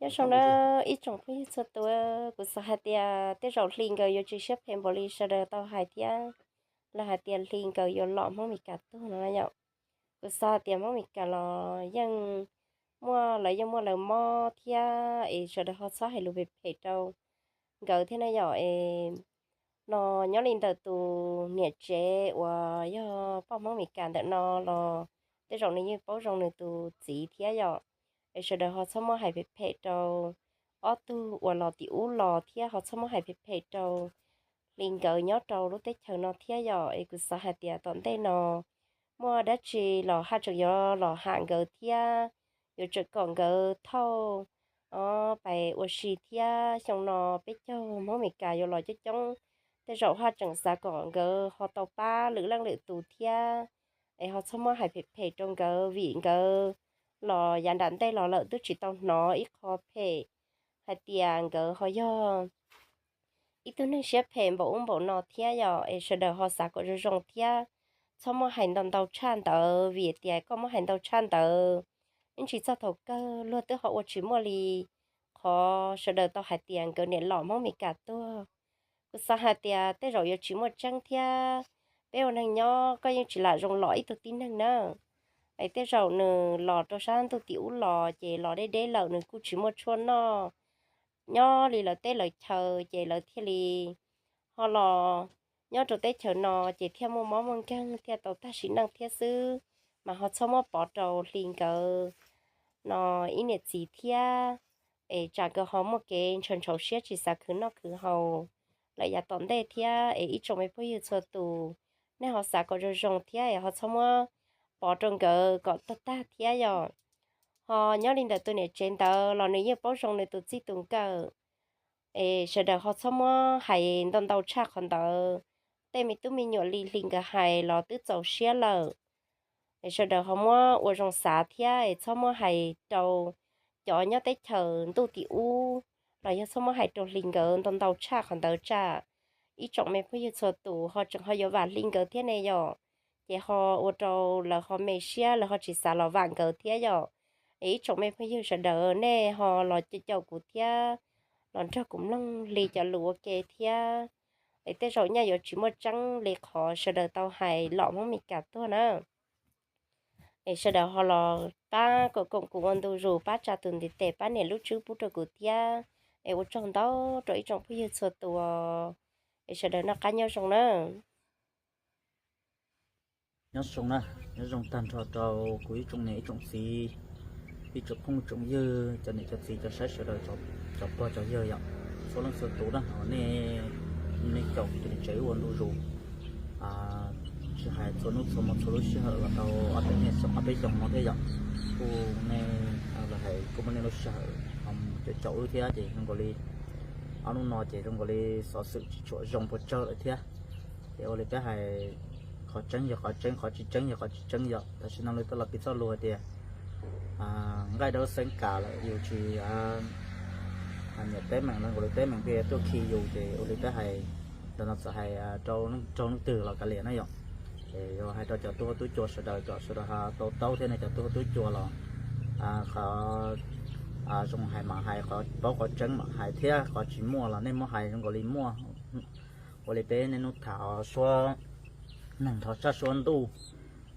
Nyob zoo nawb ib tsoom phooj ywg txhua tus, kuv xav hais tias tej zaum Hli nkawd yuav tsis siab phem npaum li sawv daws tau hais thiab, lawv hais tias Hli nkawd yuav los Hmoob Meskas tuag no yom. Kuv xav hais tias Hmoob Meskas los yeej muaj, lawv yeej muaj lawv mob thiab es sawv daws ho txhob hais lus phem phem rau nkawd thiab na yom. Es no nyob li ntawm tus niam tsev uas yog poj Hmoob Meskas ntawm no los tej zaum nws yeej paub zoo nws tus txiv thiab yom. Es sawv daws ho txhob muab hais phem phem rau ob tug uas los tim ub los thiab ho txhob muab hais phem phem rau Hli nkawd nyob rau lub teb chaws no thiab yom. Es kuv xav hais tias tom ntej no muaj dab tsi los haj tseem yuav los ham nkawd thiab, yuav tsum kom nkawd thauj pais ua si thiab. Xyoo no peb caug Hmoob Meskas yuav los coob coob, tej zaum haj tseem xav kom nkawd ho tau pab lwm leej lwm tus thiab. Es ho txhob muab hais phem phem rau nkawd vim nkawd los yav nram ntej los lawm twb tsis tau hnov ib qho phem hais tias nkawd ho yog ib tug neeg siab phem npaum ub npaum no thiab yom. Es sawv daws ho xav kom zoo zoo thiab, txhob muab hais ntau ntau tshaj ntawd vim tias koj muab hais ntau tshaj ntawd, ib ntsis txog thaum kawg luag twb ho ua tsis muaj li qhov sawv daws tau hais tias nkawd niam los Hmoob Meskas tuag. Kuv xav hais tias tej zaum yuav tsis muaj tseeb thiab, peb ua neeg nyob koj yeej tsis lam zoo los ib tug tib neeg na. Es tej zaum nws los rau sab ntuj tim ub los ces los deb deb lawm nws kuj tsis muaj tshuaj noj, nyob li lawv teb lawv chaw ces lawv thiaj li ho los nyob rau teb chaws no ces thiaj muaj mob muaj nkeeg thiaj tau tag sim neej thiab xwb. Mas ho txhob muab pov rau Hli nkawd no ib niam txiv thiab, es tsam nkawd ho muaj kev ntshaw ntshaus siab tsis xav khwv noj khwv haus lawm yav tom ntej thiab. Es ib tsoom me phooj ywg txhua tus, nej ho xav kom zoo zoo thiab es ho txhob muab pov rau nkawd kom tag tag thiab yom. Ho nyob li ntawm tus niam tsev ntawd los nws yeej paub zoo nws tus txij tus nkawm, es sawv daws ho txhob muab hais ntau ntau tshaj qhov ntawd. Tej me tub me nyuam li Hli nkawd hais los twb txaus siab lawm, es sawv daws ho muab ua zoo xav thiab es txhob muab hais rau cov nyob teb chaws ntuj tim ub, los yog txhob muab hais rau Hli nkawd ntau ntau tshaj qhov ntawd tsam ib tsoom me phooj ywg txhua tus ho tseem ho yuav vam Hli nkawd thiab ne yom. Ces ho ua rau lawv ho me siab, lawv ho tsis xav los vam nkawd thiab yom. Es ib tsoom me phooj ywg sawv daws nej ho los caum caum kuv thiab, los nrog kuv mloog Hli cov lus ua ke thiab. Es tej zaum nyaj yuav tsis muaj tseeb li qhov sawv daws tau hais los Hmoob Meskas tuag na. Es sawv daws ho los pab koom koom kuv ua ntu zus, pab tsa tus ntiv tes, pab nias lub tswb pub rau kuv thiab. Es ua tsaug ntau rau ib tsoom phooj ywg txhua tus, es sawv daws noj qab nyob zoo na. Nyob zoo na, nyob zoo tag nrho rau kuv ib tsoom niam ib tsoom txiv, ib tsoom phooj tsoom ywg, cov niam cov txiv, cov saib sawv daws, cov pog cov yawg yom, txhua leej txhua tus na, nej, nej caum kuv tus niam tsev wb ua ntu zus, tsis hais txhua hnub txhua hmo txhua lub sij hawm los tau ob peb niaj xyoo ob peb xyoo no thiab yom. Kuj nej, los hais kuj muaj nej lub sij hawm caum caum wb thiab ces zoo nkaus li ob hnub no ces zoo nkaus li xov xwm tsis tshua zoo puas tsawg lawm thiab. Ces ua li peb hais, qhov tseeb yog qhov tseeb, qhov tsis tseeb yog qhov tsis tseeb yom. Tam sim no lawv tuaj los piv txoj lus hais tias nqaij dawb xeeb kas lawm, yus tsis nyiam teeb meem los nkaus li teeb meem thiaj tuaj khi yus. Ces ua li peb hais, ntawm no txawm hais rau raug leej twg los kav liam na yom. Ces yog hais rau cov tub huab tub cua sawv daws kom sawv daws ho to taub thiab ne, cov tub huab tub cua los qhov zoo hais mam hais, qhov paub qhov tseeb mam hais thiab qhov tsis muaj los nej muab hais zoo nkaus li muaj. Ua li peb niaj hnub tham suab neeg nrov tshaj suab ntuj,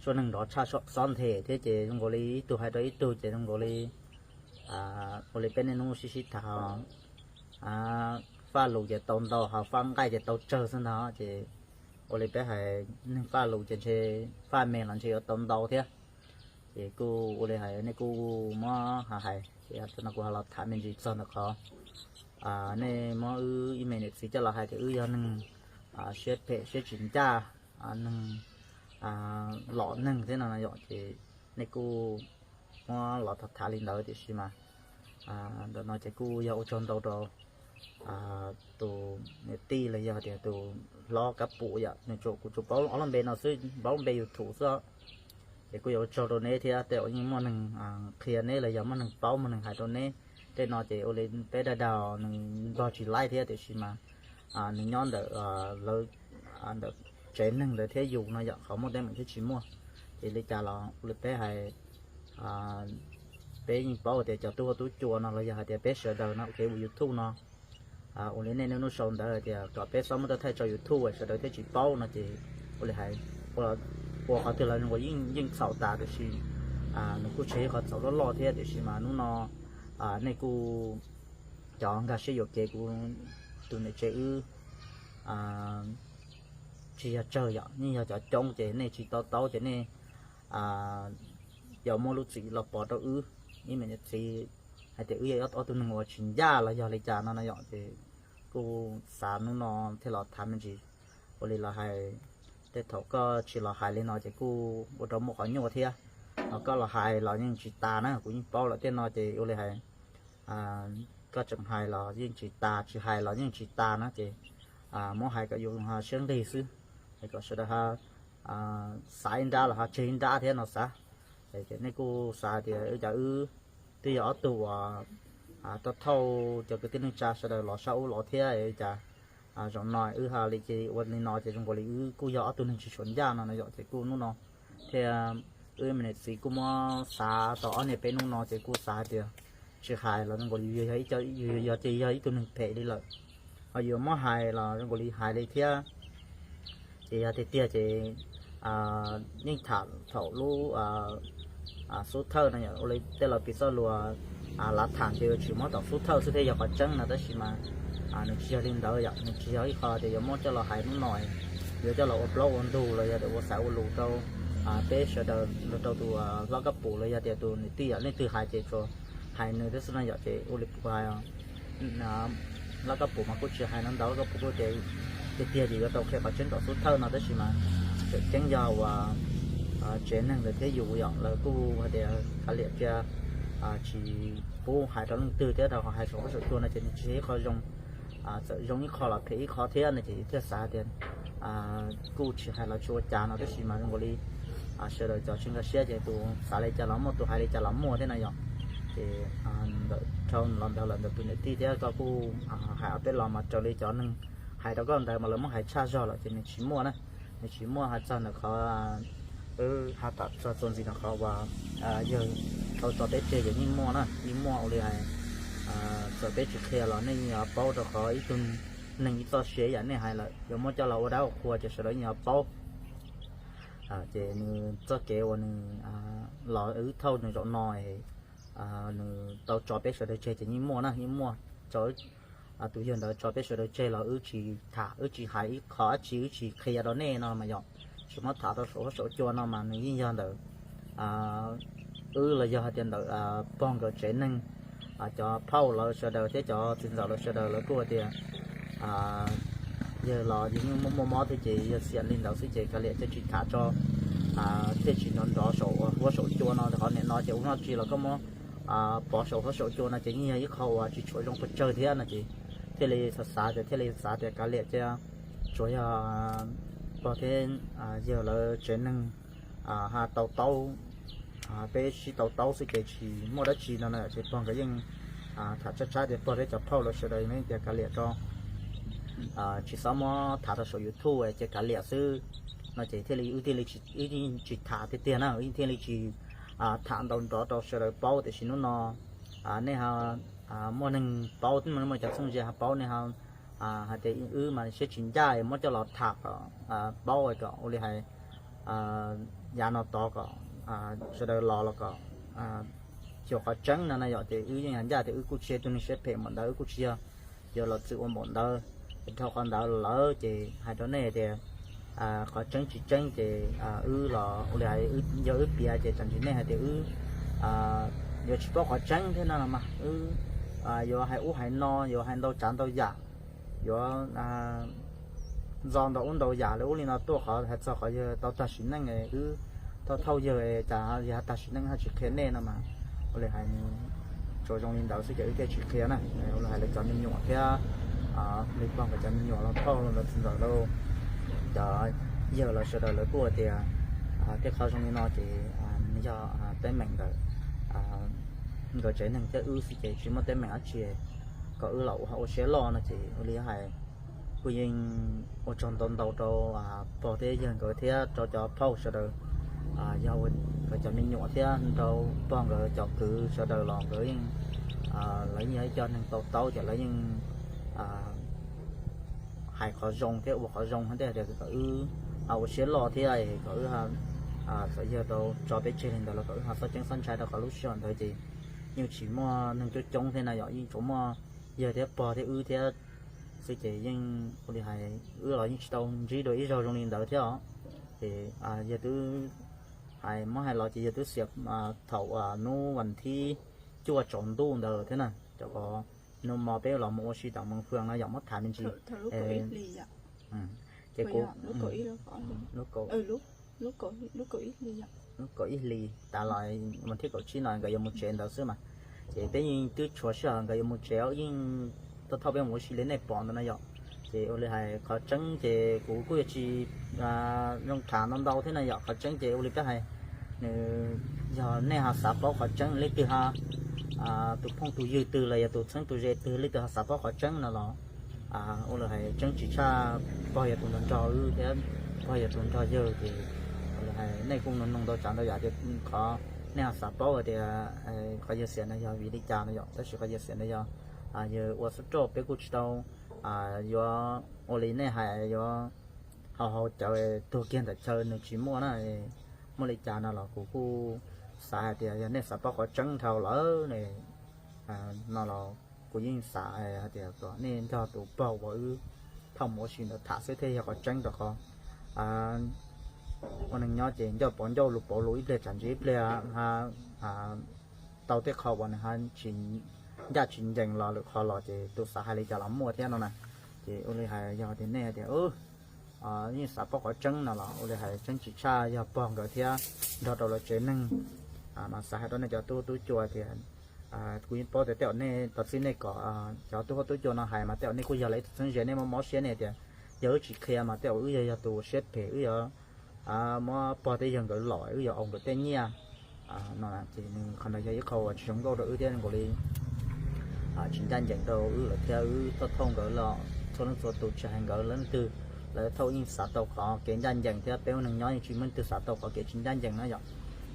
suab neeg nrov tshaj xob nthe thiab ces zoo nkaus li ib tug hais rau ib tug ces zoo nkaus li ua li peb niaj hnub sib sib tham, faj lus ces tau ntau, ho faj nqaij ces tau tsawg xwb ntag. Ces ua li peb hais, neeg faj lus ces ntshe faj me los ntshe yuav tau ntau thiab. Ces kuj ua li hais nej kuj muab hais, ces no kuv ho los tham me ntsis txog ntawm qhov nej muab wb ib me niam txiv coj los hais tias wb yog neeg siab phem siab tsis ncaj, neeg lom neeg thiab no yom. Ces nej kuj muab los tham tham li ntawd tiam sis mas ntawm no ces kuj yog ua tsaug ntau rau tus niam tij los yog tias tus hlob Kab Pum yom, nws tsuas, kuv tsuas paub ob lub npe no xwb, paub lub npe YouTube xwb. Ces kuj yuav ua tsaug rau neb thiab, tej zaum yeej muaj neeg qhia neb los yog muaj neeg paub muaj neeg hais rau neb. Tej no ces ua li peb dag dag nws npog tsis laib thiab tiam sis mas nws nyob ntawm lawv ntawm tsev neeg ntawd thiab yus no yom, qhov muaj teeb meem thiab tsis muaj. Ces li cas los ua li peb hais, Peb yeej paub tias cov tub huab tub cua no los yog hais tias peb sawv daws no kev ua YouTube no, ua li nej niaj hnub sau ntawv tias kom peb txhob muab tuaj thaij tso YouTube sawv daws thiaj tsis paub no ces ua li hais, ua qhov twg los zoo nkaus yeej txhaum tas tiam sis nws kuj tsis yog qhov txhaum loj loj thiab tiam sis mas hnub no nej kuj cov nkag siab yuam kev kuv tus niam tsev wb tsis yog tsawg yom, yeej yog cov coob ces nej tsis to taub ces nej yuav muab lub txim los pov rau wb. Ib me niam txiv hais tias wb yog ob tug neeg uas tsis ncaj los yog li cas no no yom, ces kuj xav hnub no thiaj los tham me ntsis. Ua li los hais, tej thaum koj tsis los hais li no ces kuj ua rau muaj qhov nyuaj thiab, ho koj los hais los yeej tsis tas na, kuv yeej paub lawm tej no ces ua li hais, koj tseem hais los yeej tsis tas, tsis hais los yeej tsis tas na ces muab hais kom yus ho siab nqig xwb, es kom sawv daws ho xav ib nrab los ho tseg ib nrab thiab no xav. Es nej kuj xav tias wb cov wb twb yog ob tug uas tau thauj cov kwv tij neej tsa sawv daws los sab ub los thiab cas zaum no wb ho li ua li no ces zoo nkaus li wb kuj yog ob tug neeg tsis tshua ncaj no no yom, ces kuj hnub no thiab wb me niam txiv kuj muab xav tau ob niag peb hnub no ces kuj xav hais tias tsis hais los zoo nkaus li yus yog ces yog ib tug neeg phem li lawm, ho yuav muab hais los zoo nkaus li hais li thiab. Ces yog tiag tiag ces yeej tham thaum lub xub thawj no yom, ua li tej laus piv txoj lus lav tham ces yuav tsum muab tom xub thawj xwb thiaj yog qhov tseeb no tab sis mas nws tsis yog li ntawd yom, nws tsis yog ib qho tias yuav muab coj los hais hnub no yuav coj los ua plaub ua ntug los yog tias ua xaiv ua lus rau peb sawv daws los rau tus hlob Kab Pum los yog tias tus niam tij yom, leej twg hais ces tsuas hais nws thiab xwb no yom, ces ua li kuv hais Hlob Kab Pum mas kuj tsis hais no ntau, Kab Pum kuj tias tiag tiag ces yuav tau qhia qhov tseeb tom xub thawj no tab sis mas tseem ceeb yog uas tsev neeg ntawd thiab yus yom, lawv kuj hais tias kav liam cia tsis pub hais rau leej twg thiab rau qhov hais saum huab saum cua no ces nws tsis yog ib qho zoo, txawm zoo ib qho los phem ib qho thiab no ces thiaj xav tias kuj tsis hais los tsis ua cas no tab sis mas zoo nkaus li sawv daws cov tsis nkag siab ces tus xav li cas los muaj, tus hais li cas los muaj thiab no yom. Ces ntawm dhau los ntawd lawm ntawm tus niam tij thiab koj kuj hais ob peb los mas raws li cov neeg hais rau koj ntawd mas lawv muab hais tshaj zog lawm ces nws tsis muaj na, nws tsis muaj hais txog ntawm qhov wb hais txog txuas ntxiv ntawm qhov uas yawg tau tso peb tseg ces yeej muaj na, yeej muaj ua li hais txawm peb tsis qhia los nej yeej yuav paub rau qhov ib tug neeg ib txoj sia ib yam nej hais lawm yuav muab coj los ua dab ua qhua ces sawv daws yeej yuav paub. Ces nws txoj kev uas nws los wb thauj nws zaum no, nws tau tso peb sawv daws tseg ces yeej muaj na, yeej muaj tso tus yawg ntawd tso peb sawv daws tseg los wb tsis tham, wb tsis hais ib qho dab tsi, wb tsis qhia rau nej no mas yog tsis muab tham rau saum huab saum cua no mas nws yeej yog ntawm wb los yog hais tias ntawm pog nkawd tsev neeg, cov phauj lawv sawv daws thiab cov txiv ntxawm lawv sawv daws lawv kuj tias yawg los yawg yeej muaj muaj mob thiab ces yawg xiam li ntawd xwb ces kav liam cia tsis tham tso, thiaj tsis nrov nrov saum huab saum cua no. Qhov niam no ces ua dab tsi los koj muab pov saum huab saum cua no ces yeej yog ib qho uas tsis tshua zoo pes tsawg thiab no ces thiaj li xav xav tias, thiaj li xav tias kav liam cia tsuas yog pog thiab yawg lawv tsev neeg ha tau taub, peb sib tau taub xwb ces tsis muaj dab tsi no na. Ces pog nkawd yeej tham tsab tsab tias pog thiab cov phauj lawv sawv daws yeej tias kav liam tso, tsis txhob muab tham rau saum YouTube ces kav liam xwb no ces thiaj li wb thiaj li tsis tham tiag tiag na, wb thiaj li tsis tham ntau nrov rau sawv daws paub tiam sis hnub no nej muaj neeg paub, muaj cov txheeb ze ho paub, nej ho hais tias wb mas siab tsis ncaj muab coj los tham kom paub kom ua li hais yav no tod kom sawv daws los los kom xyuas qhov tseeb no na yom. Ces wb yeej hais ncaj tias wb kuj tsis yog ib tug neeg siab phem npaum ntawd, wb kuj tsis yog yuav los txwm ua npaum ntawd. Ces dhau qhov ntawd lawm ces hais rau nej tias qhov tseeb tsis tseeb ces wb los ua li hais yog wb piav ces tsam ntsis nej hais tias wb yuav tsis paub qhov tseeb thiab no los mas wb yuav hais ub hais no, yuav hais ntau tsav ntau yam, yuav ntxo ntau ub ntau yam li ub li no tuaj qhov hais txog qhov yawg tau tag sim neej, wb thauj thauj yawg cas yawg tag sim neej ho tsis qhia nej no mas ua li hais tsuas zoo li ntawd xwb ces wb thiaj tsis qhia na. Ua li hais lawv cov me nyuam thiab li pog nkawd cov me nyuam los phauj los txiv ntxawm los cov yawg lawv sawv daws lawv kuj tias tej qhov zoo li no ces yog teeb meem ntawm nkawd tsev neeg thiab wb xwb ces tsis muaj teeb meem dab tsi kom wb los ua siab loj no ces ua li hais kuj yeej ua tsaug ntau ntau rau pog thiab yawg nkawd thiab rau cov phauj sawv daws. Yog ua nkawd cov me nyuam thiab nrog pog nkawd cov kwv sawv daws los nkawd yeej, lawv yeej yog ib co neeg to taub ces lawv yeej hais qhov zoo thiab ua qhov zoo thiab tias kom wb ua siab loj thiab kom wb txawm yawg tau tso peb tseg li ntawd los kom wb ho txhob ceeb txhob ntshai rau qhov lub sij hawm ntawd ces yeej tsis muaj neeg coob coob thiab na yom, yeej tsuas muaj yawg thiab pog thiab wb thiab xwb ces yeej ua li hais wb los yeej tsis tau ntsib dua ib zaug zoo li ntawd thiab os. Ces yawg twb hais muab hais los ces yawg twb xiam thaum hnub vas thib cuaj tsaus ntuj ntawd thiab na, cov qhov hnub mo peb los mus ua si tom Moos Fwm no yom, muab tham me ntsis. Ces kuv lub kaum ib hlis tas los vas thib kaum tsib no nkawd yuav mus tsev ntawd xwb mas, ces peb yeej twb tshuav sij hawm nkawd yuav mus tsev yeej thauj thauj peb mus ua si li nej pom ntawd na yom. Ces ua li hais qhov tseeb ces kuv kuj yuav tsis zoo tham ntau ntau thiab na yom, qhov tseeb ces ua li peb hais, nws yog nej ho xav paub qhov tseeb, leej twg ho tus phooj tus ywg twg los yog tus txheeb tus ze twg leej twg ho xav paub qhov tseeb no los ua li hais tseeb tsis tshaj pog yog tus nrog nrog wb thiab pog yog tus nrog yawg ces ua li hais nej kuj nug nug ntau tsav ntau yam tias qhov nej ho xav paub tias qhov yawg xiam no yog vim li cas no yom, tab sis qhov yawg xiam no yog yawg ua xub rauj peb kuj tsis tau yuav ua li nej hais yuav haus haus cawv tuag kiag ntawm chaw nws tsis muaj na. Muaj li cas no los kuv kuj xav hais tias yog nej xav paub qhov tseeb dhau lawm no los kuv yeej xav hais tias kom nej nrog tus pog uas wb thauj mus ua si ntawd tham xwb thiaj yog qhov tseeb rau qhov ua neeg nyob ces ncauj pauv ncauj lus pauv lus ib pliag tsam ntsis ib pliag tau tej qho uas nws ho tsis ncaj tsis ncees los lwm qhov los ces tus xav hais li cas los muaj thiab no na. Ces ua li hais yog tias nej hais tias yeej xav paub qhov tseeb no los ua li hais tseeb tsis tshaj yog pog nkawd thiab nrog rau lawv tsev neeg mas xav hais rau nej cov tub tub cua tias kuv yeej paub tias tej zaum nej tos txij nej kom cov tub huab tub cua no hais mas tej zaum nej kuj yog lawv ib tug txheeb ze, nej mob mob siab nej tias yog wb tsis qhia mas tej zaum wb yog yog tus siab phem, wb yuav muab pog thiab yawg nkawd lom, wb yuav ua nkawd tej nyiaj no. Ces nws qhov ntawd yog ib qho uas tsis zoo nkauj rau wb thiab nkaus li tsis ncaj ncees rau wb lawm thiab wb thauj thauj nkawd los txhua leej txhua tus tsis hais nkawd leej twg, lawv thauj yeej xav tau qhov kev ncaj ncees thiab peb ua neeg nyob yeej tsis muaj leej twg xav tau qhov kev tsis ncaj ncees na yom.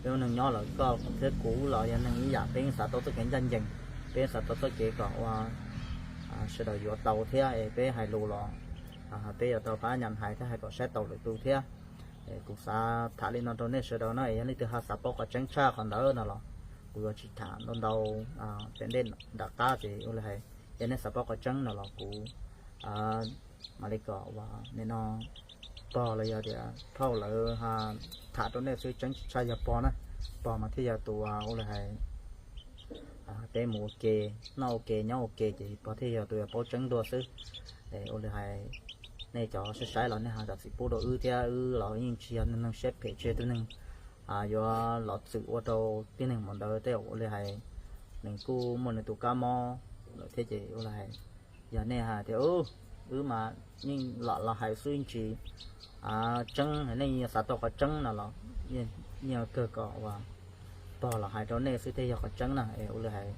Peb ua neeg nyob los koj thiab kuv los yog neeg ib yam, peb yeej xav tau txoj kev ncaj ncees, peb xav tau txoj kev kom ua sawv daws yuav tau thiab es peb hais lus los peb yuav tau pab nyas hais thiab hais kom saib taus lwm tus thiab. Kuv xav tham li no rau nej sawv daws no es yog leej twg ho xav paub qhov tseeb tshaj qhov ntawd no los kuv yuav tsis tham ntau ntau, pem ntej nram qab ces ua li hais yog nej xav paub qhov tseeb no los kuv mam li kom uas nim no pog los yog tias thauj lawv tham rau nej xwb, tseeb tsis tshaj yog pog na, pog mas thiaj yog tus ua li hais peb mus ua ke, noj ua ke nyob ua ke ces pog thiaj yog tus yuav paub tseeb dua xwb. Ua li hais nej cov saib saib los nej ho zam txim pub rau wb thiab, wb los yeej tsis yog neeg siab phem, tsis yog tus neeg yuav los txwm ua rau tib neeg mus ntawd tej zaum ua li hais nws kuj muaj nws tus kab mob lawm thiab ces ua li hais yog nej hais tias wb mas yeej los los hais xwb yeej tsis tseeb, nej yeej xav tau qhov tseeb no los yeej kawg kom uas pog los hais rau nej xwb thiaj yog qhov tseeb na. Es ua li hais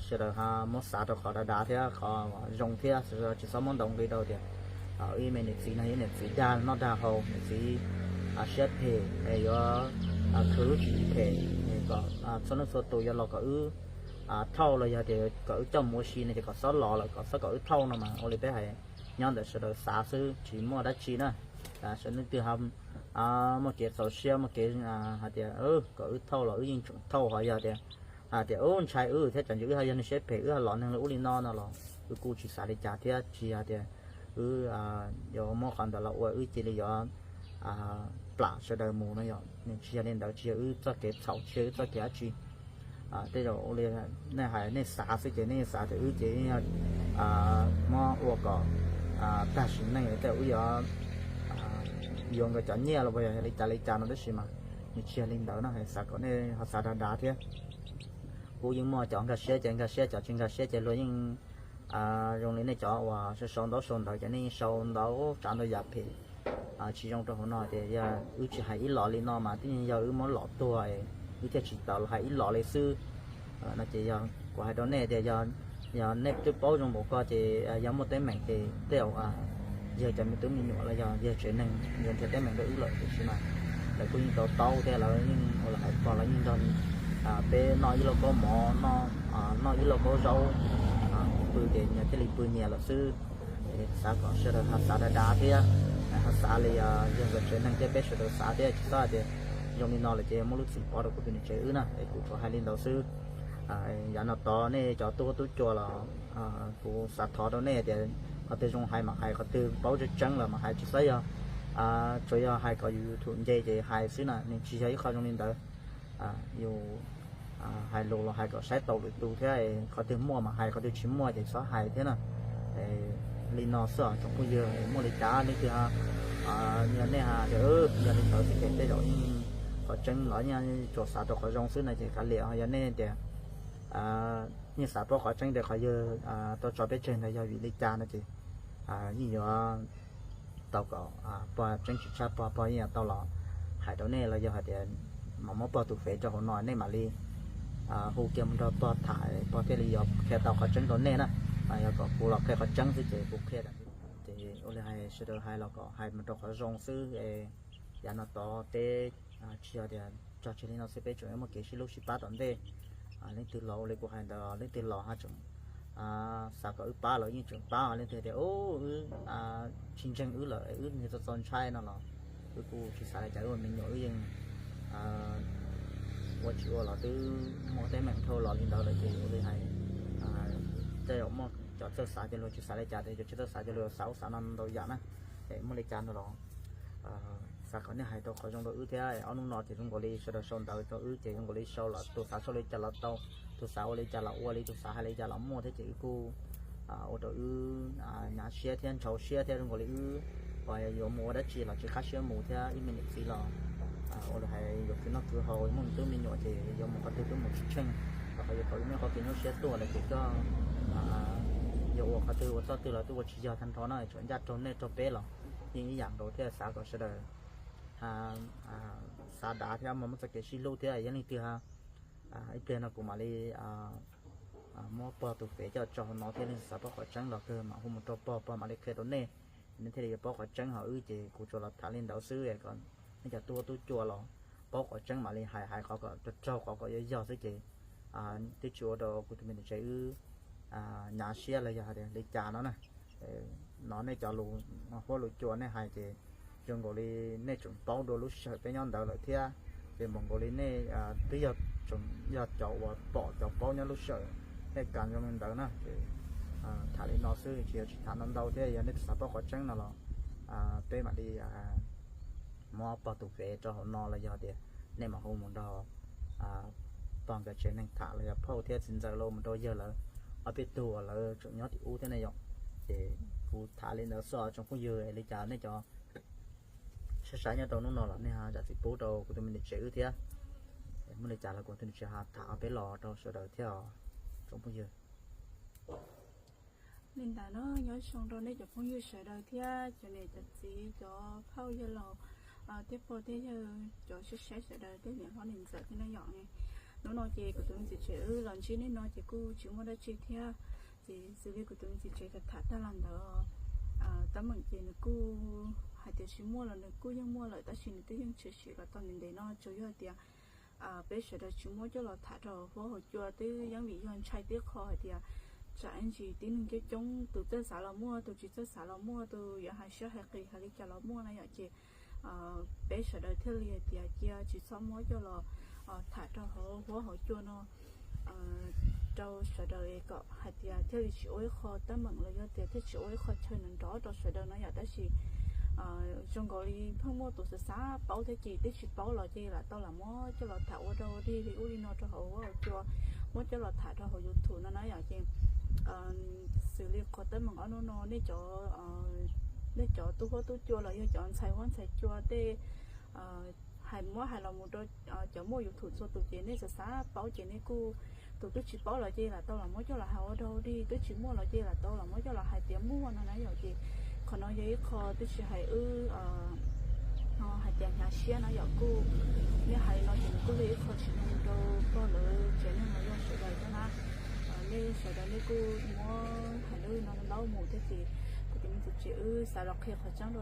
sawv daws ho muab xav rau qhov dav dav thiab qhov zoo thiab, sawv daws tsis txhob muab ntaus nqi rau tias ib me niam txiv no yog niam txiv dag noj dag haus, niam txiv siab phem es yuav khwv lub tswv yim phem, kom txhua leej txhua tus yuav los kom wb thauj los yog tias kom wb coj mus ua si no ces kom txhob los lawm, kom txhob kom wb thauj no mas ua li peb hais nyob ntawm sawv daws xav xwb tsis muaj dab tsi na. Sawv daws leej twg muaj kev txaus siab muaj kev hais tias kom wb thauj los wb yeej tseem thauj, ho yog tias hais tias ub ntshai wb thiab tsam ntsis wb ho yog neeg siab phem wb ho los neeg li ub li no no los wb kuj tsis xav li cas thiab, tsis yog tias wb yuav muab qhov ntawd los ua wb cia li yuav plam sawv daws mus no yom. Nws tsis yog li ntawd, tsis yog wb txoj kev txhaum, tsis yog wb txoj kev dab tsi. Tej zaum ua li nej hais nej xav xwb ces nej xav tias wb ces muab ua kom tag sim neej tej zaum wb yuav yuav nkawd cov nyiaj los yog li cas li cas no, tab sis mas nws tsis yog li ntawd no, xav kom nej ho xav dav dav thiab. Kuv yeej muaj cov nkag siab ces nkag siab, cov tsis nkag siab ces luag yeej zoo li nej cov uas sau sau ntaub sau ntawv ces nej yeej sau ntau tsav ntau yam phem tsis zoo rau hauv no tias yog wb tsis hais ib los li no mas twb yog wb muab lom tuag es wb thiaj tsis tau los hais ib los li xwb. No ces yog kuv hais rau nej tias yog nej twb paub zoo npaum ko ces yog muaj teeb meem ces tej zaum yawg cov me tub me nyuam los yog yawg tsev neeg yog nrhiav teeb meem rau wb lawm, tiam sis mas lawv kuj yeej to taub thiab lawv yeej Los hais pog los yeej nrog peb noj ib lauj kaub mov, noj ib lauj kaub zaub, pw ces nyias thiaj li pw nyias lawm xwb. Xav kom sawv daws ho xav dav dav thiab, ho xav li yog nkawd tsev neeg thiab peb sawv daws xav thiab, tsis txhob hais tias zoo li no lawm ces muaj lub txim pov rau kuv tus niam tsev wb na. Es kuv tsuas hais li ntawd xwb. Yav no tod nej cov tub huab tub cua los kuv xav thov rau nej tias qhov twg zoo hais mam hais, qhov twg paub tseeb tseeb los mam hais, tsis txhob yog tsuas yog hais kom YouTube nce ces hais xwb na, nws tsis yog ib qho zoo li ntawd. Yus hais lus los hais kom saib taus lwm tus thiab, qhov twg muaj mam hais, qhov twg tsis muaj ces txhob hais thiab na. Li no xwb os tsoom phooj ywg, muaj li cas leej twg yog nej hais tias yog li ntawd xwb ces tej zaum yeej qhov tseeb los yeej tsuas xav rau qhov zoo xwb na ces kav liam. Yog nej tias yeej xav paub qhov tseeb tias qhov yawg tau tso peb tseg ntawd yog vim li cas no ces yeej yuav tau kom pog tseeb tsis tshaj pog, pog yeej yuav tau los hais rau nej los yog hais tias mam muab pog tus fev rau hauv no nej mam li hu kiag mus nrog pog tham, pog thiaj li yuav qhia tau qhov tseeb rau nej na. Yog kom kuv los qhia qhov tseeb xwb ces kuv qhia tas ces ua li hais sawv daws hais los kom hais mus rau qhov zoo xwb. Yav no tod peb tsis yog tias tso tseg li no xwb, peb tseem muaj kev sib hlub sib pab tom ntej. Leej twg los ua li kuv hais ntawd, leej twg los ho tseem xav kom wb pab los yeej tseem pab, leej twg tias wb tsis ntseeg wb lawm, wb niag txo txo ntshai no los wb kuj tsis xav li cas, wb ua me nyuam wb yeej ua tsis ua los twb muaj teeb meem dhau los li ntawd lawm ces ua li hais tej zaum muaj cov txawj xav ces luag tsis xav li cas, cov tsis txawj xav ces luag xav ub xav no ntau yam na. Es muaj li cas no los xav kom nej hais tau qhov zoo rau wb thiab. Ob hnub no ces zoo nkaus li sawv daws sau ntawv rau wb ces zoo nkaus li sau los tus xav sau li cas los tau, tus xav ua li cas los ua li, tus xav hais li cas los muaj thiab ces wb kuj ua rau wb hnyav siab thiab ntshau siab thiab zoo nkaus li wb uas yuav mus ua dab tsi los tsis qab siab mus thiab ib me niam txiv los ua li hais yuav khwv noj khwv haus muaj me tub me nyuam ces yuav mus qhov twg twb mus tsis tsheej, los qhov yuav tau ib me qhov kev nyuaj siab tuaj lawm ces koj yuav ua qhov twg ua txoj twg los twb ua tsis yog tag nrho na, tsuas ncaj raug nej raug peb los yeej ib yam nkaus thiab. Xav kom sawv daws xav dav thiab mas muaj txoj kev sib hlub thiab, yog leej twg ib pliag no kuv mam li muab pog tus fev coj tso hauv no thiab, leej twg xav paub qhov tseeb los kawg mam hu mus rau pog, pog mam li qhia rau nej, nej thiaj li yuav paub qhov tseeb. Ho wb ces kuv tsuas los tham li ntawd xwb, kom nej cov tub huab tub cua los paub qhov tseeb mam li hais, hais qhov kom raug raug, qhov kom yog yog xwb ces twb tsis ua rau kuv tus me niam tsev wb hnyav siab los yog hais tias li cas no na. No nej cov lus huab lus cua nej hais ces zoo nkaus li nej tseem paub dua lub sij hawm peb nyob ntawd lawm thiab, ces npaum nkaus li nej twb yog tseem yog cov uas pom cov paub nyob lub sij hawm nej kam zoo li ntawd na. Ces tham li no xwb tsis yog tsis tham ntau ntau thiab, yog nej xav paub qhov tseeb no los peb mam li muab pog tus fev rau hauv no los yog tias nej mam hu mus nrog pog nkawd tsev neeg tham los yog phauj thiab txiv ntxawm los mus rau yawg lawv ob peb tug uas lawv tseem nyob tim ub thiab ne yom. Ces kuv tham li ntawd xwb os tsoom phooj ywg, li cas nej cov saib saib nyob rau hnub no los nej ho zam txim pub rau kuv tus me niam tsev wb thiab. Muaj li cas los kuv tus niam tsev ho tham ob peb los rau sawv daws thiab os tsoom phooj ywg. Li ntawd no nyob zoo rau nej cov phooj ywg sawv daws thiab cov niam cov txiv cov phauj yawg laus thiab pog thiab yawg cov saib saib sawv daws thiab niam hlob niam ntxawm thiab na yom. Hnub no ces kuv tus me txiv tsev wb los ntsib nej no ces kuj tsis muaj dab tsi thiab. Ces xws li kuv tus me txiv tsev tham tham tag los ntawd, teeb meem ces nws kuj hais tias tsis muaj los nws kuj yeej muaj lawm, tab sis nws twb yeej tshwm sim los tau ntev ntev no, tsuas yog tias peb sawv daws tsis muab coj los tham rau huab hauv cua twb yeej vim yog ntshai tib qho hais tias tsam ib ntsis tib neeg coob coob, tus txawj xav los muaj, tus tsis txawj xav los muaj, tus yuav hais siab hais qis hais li cas los muaj na yom. Ces peb sawv daws thiaj li hais tias cia tsis txhob muab coj los tham rau hauv huab hauv cua no rau sawv daws kom hais tias thiaj li tsis ua ib qho teeb meem los yog tias thiaj tsis ua ib qho chaw nrov nrov rau sawv daws no yom. Tab sis zoo nkaus li pheej muaj tus xav xav paub thiab ces twb tsis paub los ces lam tau lam muab coj los tham ua rau dig li ub li no rau hauv huab hauv cua, muab coj los tham rau hauv YouTube no na yom. Ces xws li qhov teeb meem ob hnub no nej cov, nej cov tub huab tub cua los yog cov ntxhais huab ntxhais cua tej hais muab hais los mus rau cov muaj YouTube txhua tus ces nej xav xav paub ces nej kuj, tus twb tsis paub los ces lam tau los muab coj los hais ua rau dig, twb tsis muaj los ces lam tau los muab coj los hais tias muaj no na yom. Ces qhov no yog ib qho twb tsis hais wb hais tias hnyav siab na yom, kuj nej hais li no ces nws kuj li ib qho tsis zoo rau pog lawv tsev neeg los yog sawv daws thiab na. Nej sawv daws nej kuj muab hais lub no ntau mus thiab ces kuv tus me txiv tsev wb xav los qhia qhov tseeb rau